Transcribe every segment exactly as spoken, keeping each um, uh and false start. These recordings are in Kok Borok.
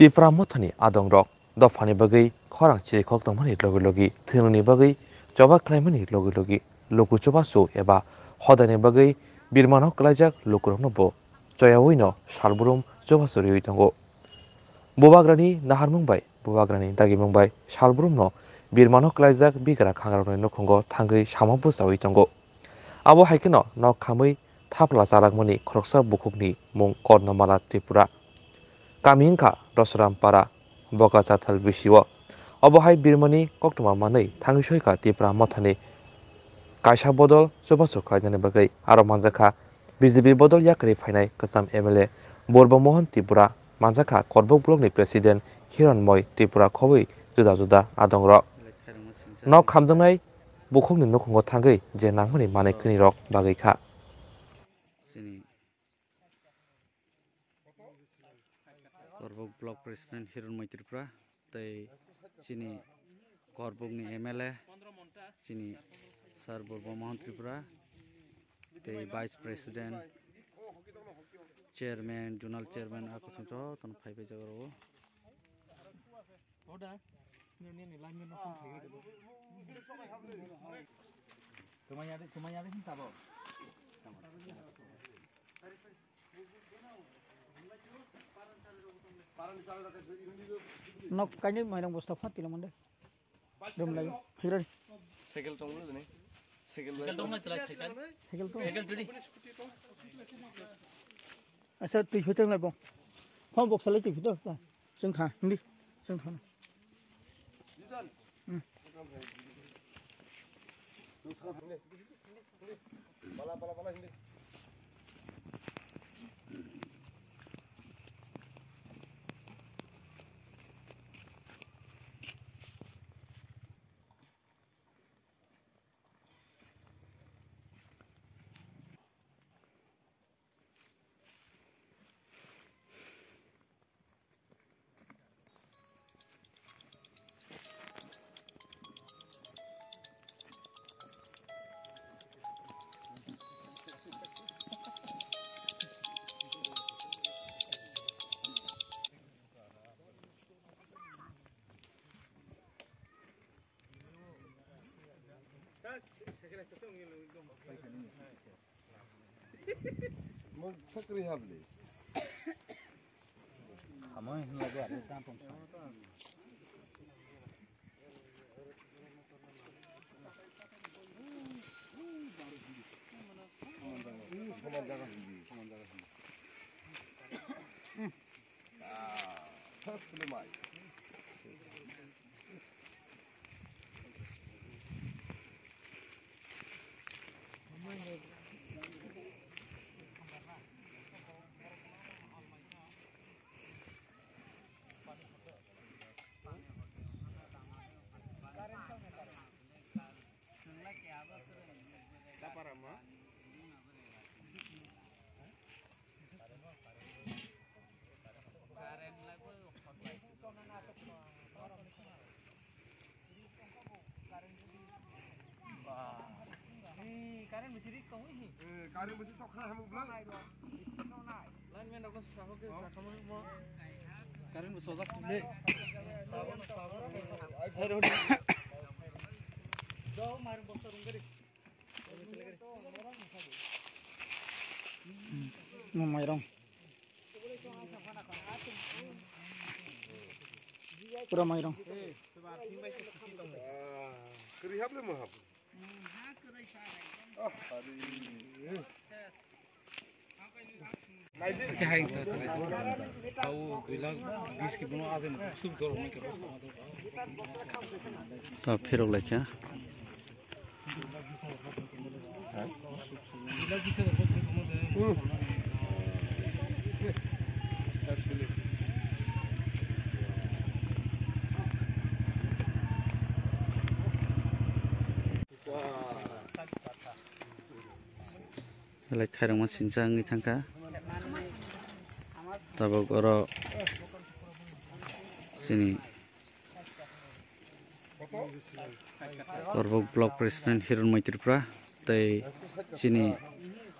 Tipra Mothani adongrok dophani bagwi khorang chirikhok tongmani logi logi, thwinani bagwi choba khlaimani logi logi, luku chubachu eba hodani bagwi birmano klaijak lukurokno bo choyaui no salbrum chubachu riui tongo. Bubagrani naharmung bai bubagrani dagimung bai salbrumno birmano klaijak bigra khangrokni nukhungo thangwi samo bwchaui tongo. Abo hai kheno nok khamwi thapla chalakmani khoroksa bukhukni mung Kornomala Tripura. Kami wngkha Dosrampara, Bokachathal bisio. Obo hai birmani koktwma manwi thangwi soikha Tipra Mothani kaisa bodol chubachu khlainani bagwi. Aro manjakha B J P bodol yakarwi phainai kwcham M L A Borbo Mohan Tripura, manjakha Korbok blockni president Hironmoi Tripura khobwi juda juda adongrok. Nok khamjaknai bukhukni nukhungo thangwi je nangmani manwi kwrwirok bagwi kha. Chini Korbok Block President Hironmoi Tripura, tei chini Korbokni M L A, chini Sir Borbo Mohan Tripura, tei Vice President, Chairman, Zonal Chairman, a kuchung jotono phai paijak oro o. Nok kaini mairang bosta phat tila mande. Dum lai. Higra. Cycle tong le ni. Cycle bai. Cycle tong lai tila cycle. Cycle tong. Cycle tuli. Asa twi hoi tong lai bo. Phone box lai twi phi do. Chwng kha, hindi. Chwng kha. Hmm. Mung sakri habli. Samoi hinla gua, ada tampon. Saman jaga hindi. Saman jaga hindi. Ah, sakri mai. Current bisi sok kha hamuk bwlai. Line man rok no sahok ke sakhamani mo. Current bo sojak sile. Hai rodi. Mo mairong. Pura mairong. Kri hable mo hab. Khe hai ta ta ta. Tau dui lakh bis ki bono ajen sub dor mai ke. Ta pherok lai kha. Belai khairokma sinsa wngwi thangkha. Tabuk oro chini Korbok Block President Hironmoi Tripura tei chini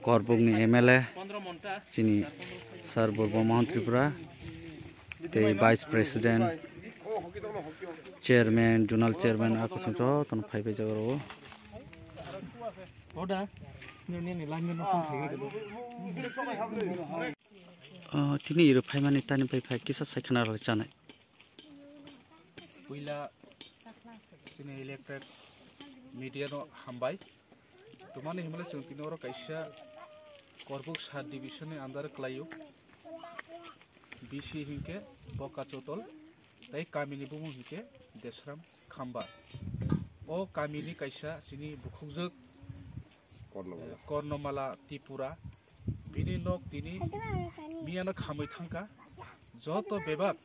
Korbokni M L A chini Sir Borbo Mohan Tripura. Tei Vice President, Chairman, Zonal Chairman, a kuchung jotono phai paijak oro. Ah, tini iro phaimani tani pai phai kisa sai khana rwlai chanai. Puila chini elected media no hambai. Tumani himle chwng tini oro kaisa Korbuk sub division ni under kwlaio. B C hinkhe Boka Chotol, tei kamini bumung hinkhe Desram Khamba. O kamini kaisa chini bukhukjwk, Kornomala. Eh, Kornomala Tripura. Bini nok tini miyano khamwi thangkha. Joto bebak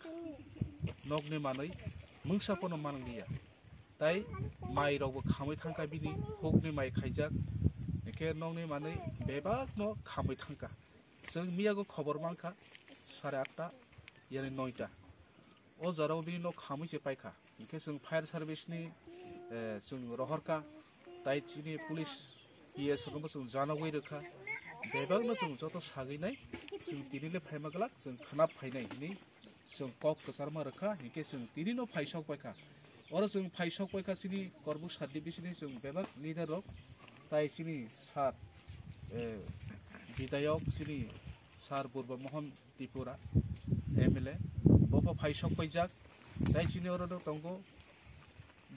nokni manwi mungsa pono manliya. Tai mai rokbo khamwi thangkha bini, hukni mai khaijak. Hinkhe nokni manwi bebakno khamwi thangkha. Chwng miyago khobor mankha sare atta yani noita. O jorao bini nok khamwi se paikha. Hinkhe chwng fire service ni, eh, chwng rohorkha. Tai chini police P S rokno chwng janogwi rwkha. Bebakno chwng joto sagwi nai. Chwng tini le phaima glak, chwng khna phainai hinwi chwng kok kwcharma rwkha, hinkhe chwng tini no phaisok paikha. Oro chwng phaisok paikha chini Korbuk sub division ni chwng bebak leader rok, tai chini sir, eh, bidayok chini sir Purba Mohan Tripura M L A, bo pho phaisok paijak, tai chini oro no tongo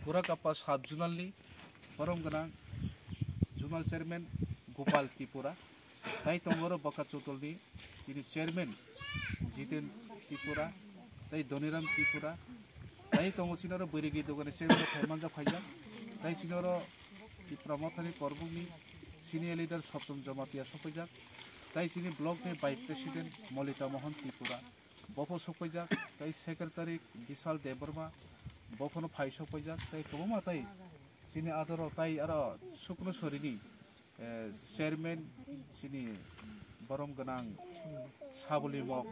Gurakapa sub zonal ni borom gwnang zonal chairman Gopal Tripura, tai tongo oro Boka Chotol ni tini chairman Jiten Tripura, tai Doniram Tripura, tai tongo chini oro Bwrwi Gwi dogani chairman rok phai manjak phaijak, tai chini oro Tipra Mothani Korbuk ni senior leader Soptom Jamatia sokpaijak, tai chini block ni vice president Molita Mohan Tripura, bo pho sokpaijak, tai secretary Bishal Debbarma, bo phono phai sokpaijak, tai kwbangma tai chini adoro tai aro Sukno Sorini, eh, chairman chini borom gwnang Sabuli Mok,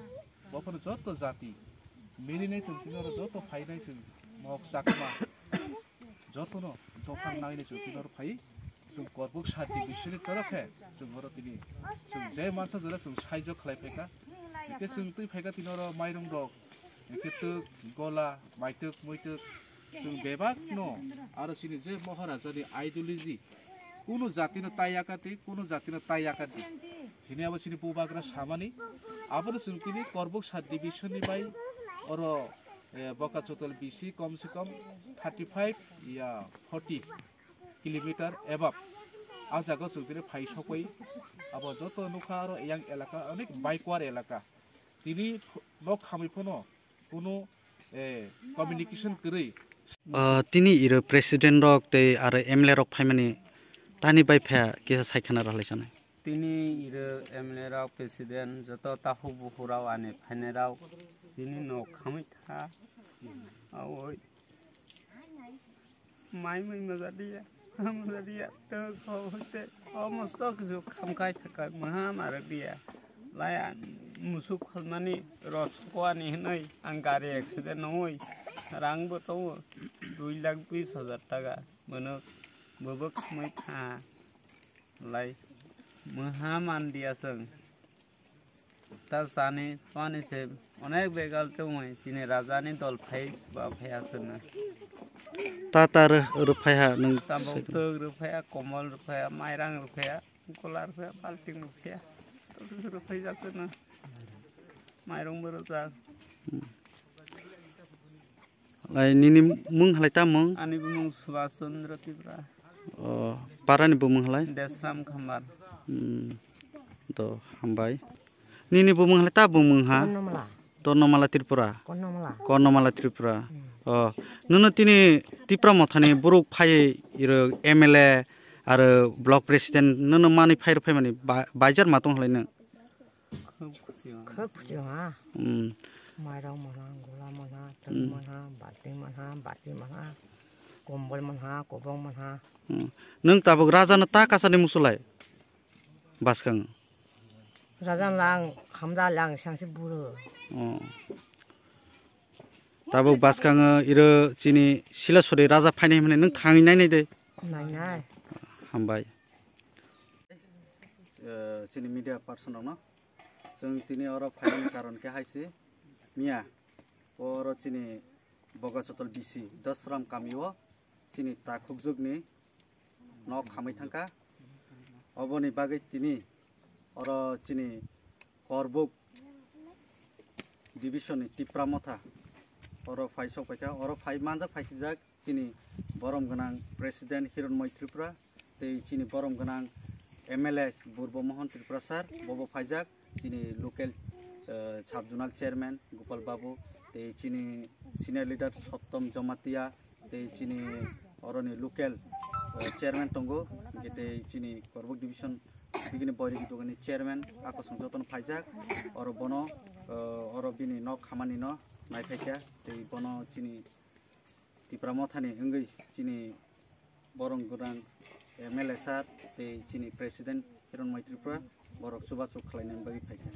bo phono joto jati milinai tong chini oro joto phainai chwng Mok Chakma. Jotono dophang nangni chwng tini oro phai, chwng Korbuk sub division ni torof khe chwng oro tini chwng je mansa jora chwng saijo khlai phaikha. Hingke chwng twi phaikha tini oro mairung rok, hingke twk, gola, maitwk, muitwk, chwng bebak no aro chini je Maharaja ni ideology, kunu jati no tai yakati, kunu jati no tai yakati hini abo chini bubagra samani. Abono chwng tini Korbuk sub division ni bai oro eh, Boka Chotol bisi kom se kom thirty five ya forty kilometer above. A jaga o chwng tini phai sokoi, abo joto nukha aro yang elaka, onek backward elaka. Tini ph-, nok khamwi phano kunu, eh, communication kwrwi. Ah, tini iro president rok tei aro M L A rok phaimani tani bai phaya kisa sai khana rwlai chanai. Tini iro M L A rok, president, joto takhuk bukhuk rok ani phainai rok chini nok khamwi tha. Aoi mai mui maja diya, maja diya, tei kho hoite somosto kisu khamkai thakai maha mara diya. Lai ang musuk kholmani rot suko ani hinoi ang gari accident nongoi rang bo tongo dui lakh bis hajar taka. Bono bobo khamwi tha. Lai maha mandiya chwng. Ta sani twani se onek begal tongwi chini raja ni dol phai ba phai aswkna. Ta ta rw-, rwphaiha nwng. Tabuk twk rwphaiha, komol rwphaiha, mairang rwphaiha, gola rwphaiha, balting rwphaiha. Rwphai jak chwngno. Mairung bo rwjak. Hmm. Lai nini mung halai ta mung? Ani bumung Subhash Chandra Tripura. O, para ni bumung halai? Desram Khambar. Hmm. To, hambai. Nini bumung halai ta bumung ha? Kornomala. Tornomala Tripura. Kornomala. Kornomala Tripura. Hmm. O, nuno tini Tipra Mothani buruk phai iro M L A aro block president nuno mani phai phai mani ba-, baijar matong halai nung. Khub khusi wng. Khub khusi wng ha. Hmm. Mairok manha, gola manha, twk Hmm. manha, balti manha, bati manha, kombol manha, kobong manha. Hmm. Nwng tabuk raja no ta kasani musulai? Baskang. Raja lang, hamja lang, sangsi buru. Oh. Tabuk baskango iro chini Silasori raja phainai hwnwi nwng thangwi nainai de? Nainai. Hambai. Eh, chini media person rokno. Chwng tini oro phainani karon khe hai se, miya Oro chini Bogachatal B C Dasram kamio chini takhukjwkni nok hamwi thangkha. Oboni bagwi tini oro chini Korbuk division ni Tipra Motha oro phai sok paikha, oro phai manjak phaikijak chini borom gwnang President Hironmoi Tripura tei chini borom gwnang M L A Burbo Mohon Tripura sir, bobo phaijak chini local, eh, sub zonal chairman Gopal Babu tei chini senior leader Sottom Jamatia tei chini oroni local, eh, chairman tongo, hingke tei chini Korbuk division bigini boiri dogani chairman akosong jotono phaijak, oro bono, eh, oro bini nok hamani no naiphaikha tei bono chini Tipra Mothani wngwi chini borom gwnang M L A sir tei chini President Hironmoi Tripura borok chubachu khlainani bagwi phaikha.